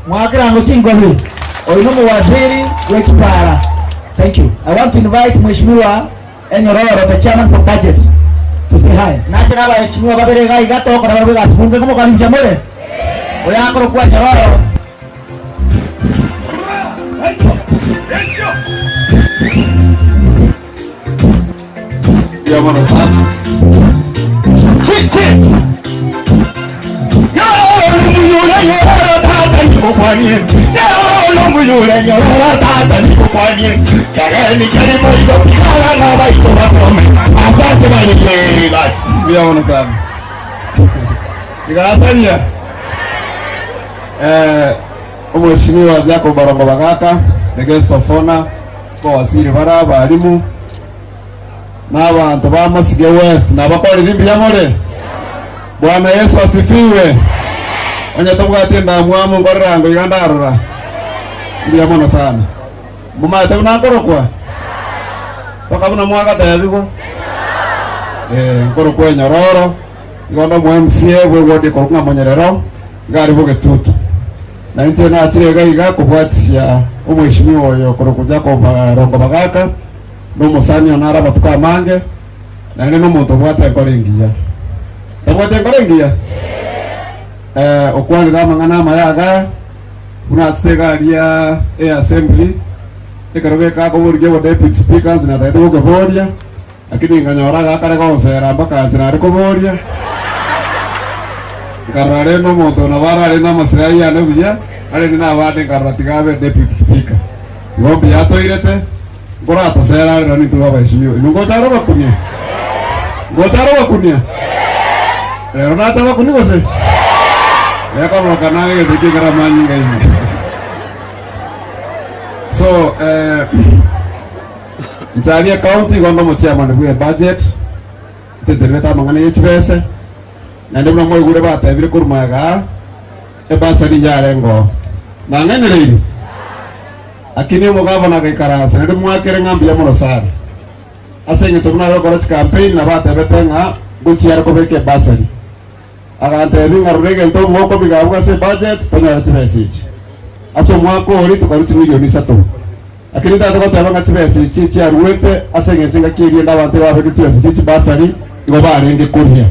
Mwakerango chinkobi. Oyo nomowaziri bwe chipara. Thank you. I want to invite Mheshimiwa Enyororo, the chairman for budget, to say hi. Nache na abaheshimiwa babere iga iga togokora barabwo egasi bunge nkomokaribisha more? Oyo akorokwa Enyororo. Mbuya mono sana. Chi chi. Mbuya mono sana. Igasaria. Eh, Omweshimiwa Jacob Barongo Bagaka, the guest of honor, abawaziri bare abalimu, na abanto ba Masige West nabakorire mbuya more? Bwana Yesu asifiwe. Onye tobwati endamwamu nkorera ango iga ndarora. Mbuya mono sana. Momaete buna nkorokwa? Mpaka buna mwagatebigwa? Eh, nkorokwa enyororo, igo onde omo MCA bwe ward ekorokwa ng'a Monyerero, iga aria Bogetutu. Na inche nachire iga iga kobwatisia omweshimiwa oyo okorokwa Jacob Barongo Bagaka, na omosani one are amatuko amange, naende nomonto obwate enkoro engiya. Tabwati enkoro engiya? Eh, okwanire amang'ana amaya igaa, buna achete iga aria eassembly, ekero geka akoborigia obo deputy speaker inche natagete gokeboria, lakini nkanyora iga akare gonsera mpaka inche nare koboria, nkarora rende omonto oyo nabo ararende amasilahi ane buya, arende na abande nkarora tiga abe deputy speaker. Igo mbuya atoirete. Nkoratosera arero nintwe babaheshimiwa. Inwe ngocha are obakunia? Ngocha are obakunia? Rero nache abakunia gose? Ekororokana ng'a egento ekio ekere amanyinga ime. So eh, inche aria ecounty igo onde omochairman bwe ebudget, inche ntenerete amang'ana ye chibese, naende buna mwaigure batebire korwa magega aa, ebasari yarenge oo. Nang'ainereiri? Lakini omogavana agaikaransa, naende mwakere ng'a mbuya mono sana. Ase engencho buna are gokora chikampeini nabo atebete ng'a ngochia are kobeka ebasari. Agantebia ng'a rora egento omogokobiga abwo ase ebudget tonyore chibesa echi. Ase omwaka oria tokarua chimilioni isato. Lakini ntagete goteba ng'a chibesa echi echiaruete ase engencho engaki eria ende abanto ebabekire chibesa chie chibasari igo barenge koria.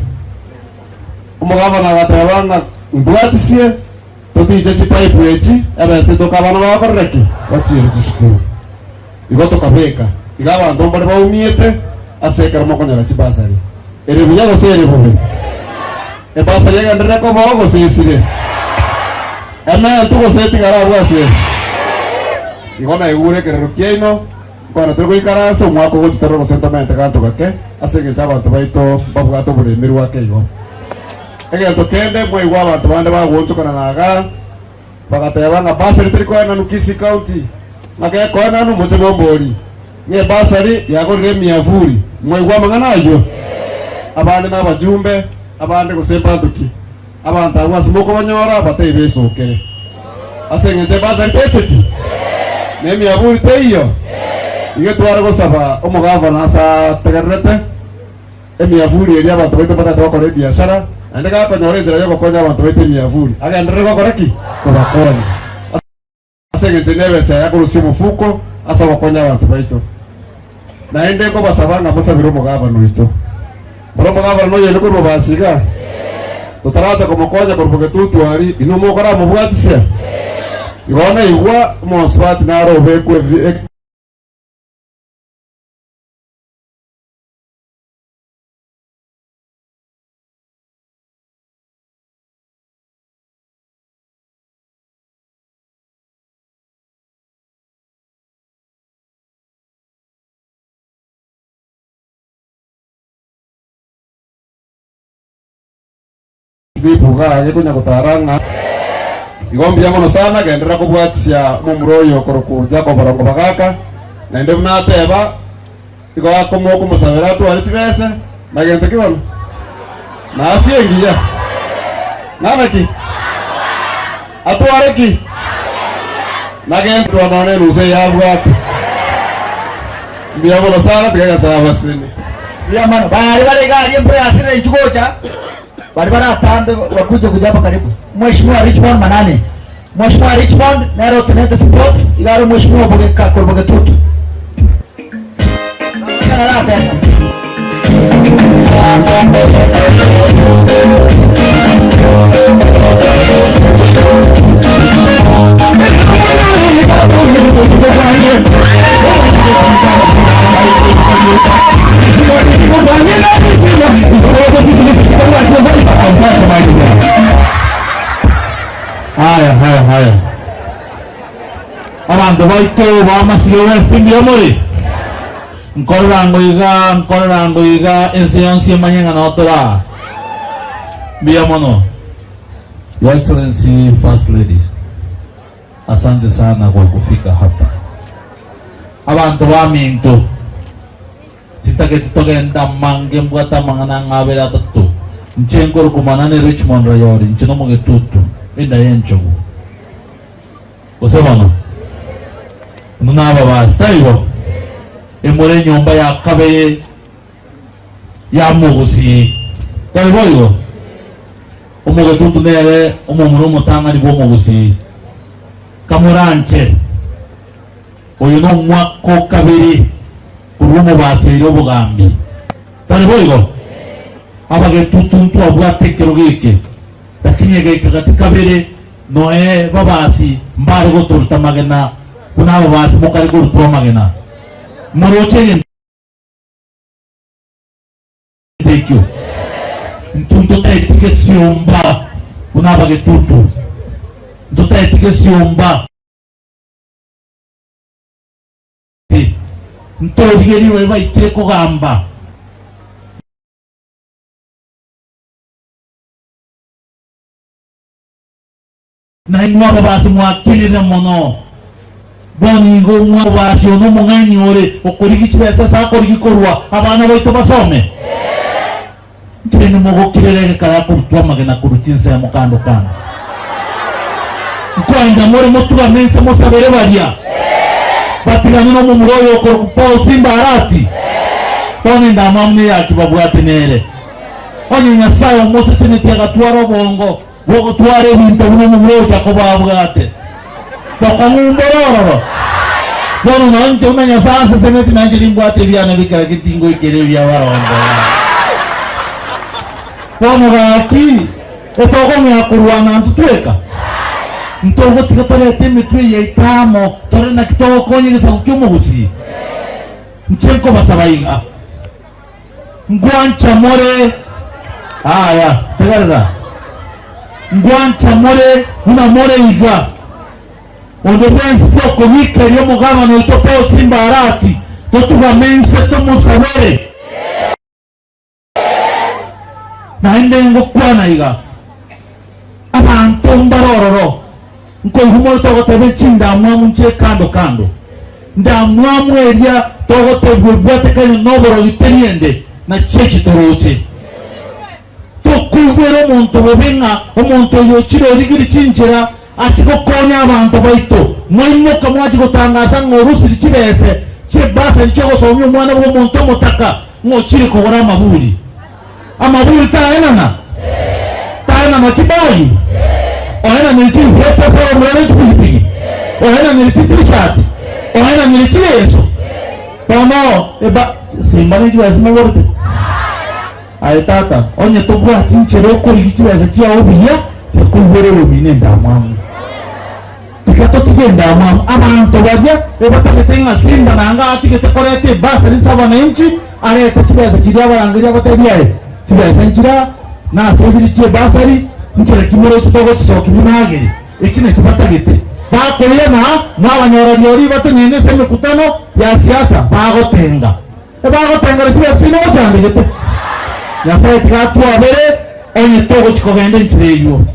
Omogavana agateba ng'a mbwatisie. Totiche chipaipu echi, ebesa etoka abana bagokorera ki? Bachiere chisukuru. Igo tokabeka iga abanto mbare baumiete ase ekero mokonyora chibasari. Ere buya gose ere bobe? Ebasari egenderere koba oo gose esire? Ementwe gose etigare abwo ase ere? Igo naigure ekerero kiaino, nkwana tore goikaransa omwaka ogochia torore gose ntomente ganto gake ase engencho abanto baito mbabwate oboremerwa ake igo. Egento kende mwaigwa abanto bande bagoonchokana na Hagaa, bagateba ng'a Basari teri koenanwa Kisii County, ng'a gekoenanwa moche mombori, ng'a ebasari yagorire emiavuri. Mwaigwa amang'ana ayio? Abande nabajumbe, abande gose mbanto ki? Abanto abwo ase mokobanyora bataibe esokere. Ase engencho ebasari techeti, na emiavuri teiyo, igo tware gosaba omogavana ase ategererete. Emiafuri eria abanto baito mbatagete gokora ebiasara, naende gakonyora enchera y'ogokonya abanto baito emiafuri, agenderere gokora ki? Kobakonya. Ase engencho nebesa yaye akorusia omofuko ase ogokonya abanto baito. Naende nkobasaba ng'a mosabere omogabana oito. Ore omogabana noyoino korwa bobasi iga, totaracha komokonya korwa bogetutu aria, inwe mokoramobwatisia? Igo naigwa omosubati naro obekwe Ribuga gekonya gotara ng'a igo mbuya mono sana genderera kobwatisia omomura oyo okorokwa Jacob Orongo Bagaka, naende buna ateba igo akomoa okomosabera atware chibese na gento ki bono? Na afya engiya. Nana ki? Atware ki? Na gento nonya enusu eye abwate. Mbuya mono sana tiga Nyasae abasenie. Mbuya mono. Baria bare iga aria embura yasirire inchuo gocha, baria baratambe bakuje kuja hapa karibu. Mheshimiwa Richmond Manane. Mheshimiwa Richmond nere otenenete sports iga are omweshimiwa Bogeka korwa Bogetutu. Haya, haya, haya. Abanto baito b'amasio West mbuya more? Nkorera ngo iga, nkorera ngo iga, ense yonsi emanye ng'a noo tore aa. Mbuya mono. Your Excellency First Lady, asante sana kwa kufika hapa. Abanto baminto, tintageti togende amange mbwate amang'ana ang'e abere atato. Inche nkorokwa Manane Richmond Rayori, inche nomogetutu, enda y'enchogu. Gose bono, inwe nababasi, taibo? Emore enyomba ya kabere ya mogusii, tari boigo? Omogetutu nere omomura omotang'ani bw'omogusii. Kamoranche, oyo nomwaka o kabere korwa omobaseire obogambi, tari boigo? Abagetutu ntwabwate ekerogo eke, lakini egaika gati kabere Noe babasi mbare gotoruta amagena buna ababasi mokare korutwa amagena. Moroche egento ekio? Intwe ntotaeti gesiomba buna abagetutu, ntotaeti gesiomba. Ntorigerie baria baikire kogamba. Na inwe ababasi mwakinire mono. Bono igo omobasi one omong'aini ore okorigia chibesa ase akorigia korwa abana baito basome? Nkerende mogokirera egekara akorutwa amagena korwa chinsemo kando kando. Nkoenda more motugame inse mosabere baria batigane nomomura oyo okorokwa Paul Simba Arati. Bono endamwamu neyaki babwate nere. Onye Nyasae omosesenetie agatwara obongo bw'ogotwara ebinto buna omomura o Jakobo abwate, bokong'umbora ororo. Bono nao inche buna Nyasae ansesenetie, nainche nimbwate ebiana bikera ki tingoikera ebi'abaronge. Bono gaki, etokong'ea korwana intwe tweka? Ntogotiga torete emetwe yaito amo, tore naki togokonya egesaku ki'omogusii? Inche nkobasaba iga. Ngwancha more, aya, tegerera, ngwancha more buna more iga. Onde bwensi tokobikeria omogabana oito Paul Simba Arati, totugame inse tomosabere. Naende ngokwana iga, abanto mbare ororo, nkoigwa more togoteba chindamwamu nchire kando kando. Ndamwamu eria togotebigwa ebwatekane noborogi teri ende, na chiachi toroche. Tokoigwera omonto bobe ng'a omonto oyo ochire origiri chinchera achie gokonya abanto baito. Mwaimoka mwachia gotangasa ng'a orusiri chibese chi'ebasari chi'ogosomia omwana bw'omonto omotaka ng'a ochire kogora amaburi. Amaburi taenana? Taenana chibagi? Oenanire chiriflekta ase abamura be chipigipigi? Oenanire chitishati? Oenanire chireso? Bono eba simba ne chibesa mogorete? Aye tata, onye tobwati nchera okorigia chibesa chiao buya, tikoigwera oromino endamwamu. Tiga totige endamwamu. Abanto baria ebatagete ng'a Simba nanga atigete koreta ebasari ase abananchi, arete chibesa chiria abarangeria abatebie aye, chibesa nchiraa, nase ebiri chi'ebasari, nchera ki moroche togochisokia buna agere? Eki nakio batagete. Bakoirana, mwabanyora rirorio batenene ase emekutano ya siasa, bagotenga. Ebagotengera chibesa chiaino mochandegete. Nyasae tiga atwabere onye togochia kogenda enchera eyio.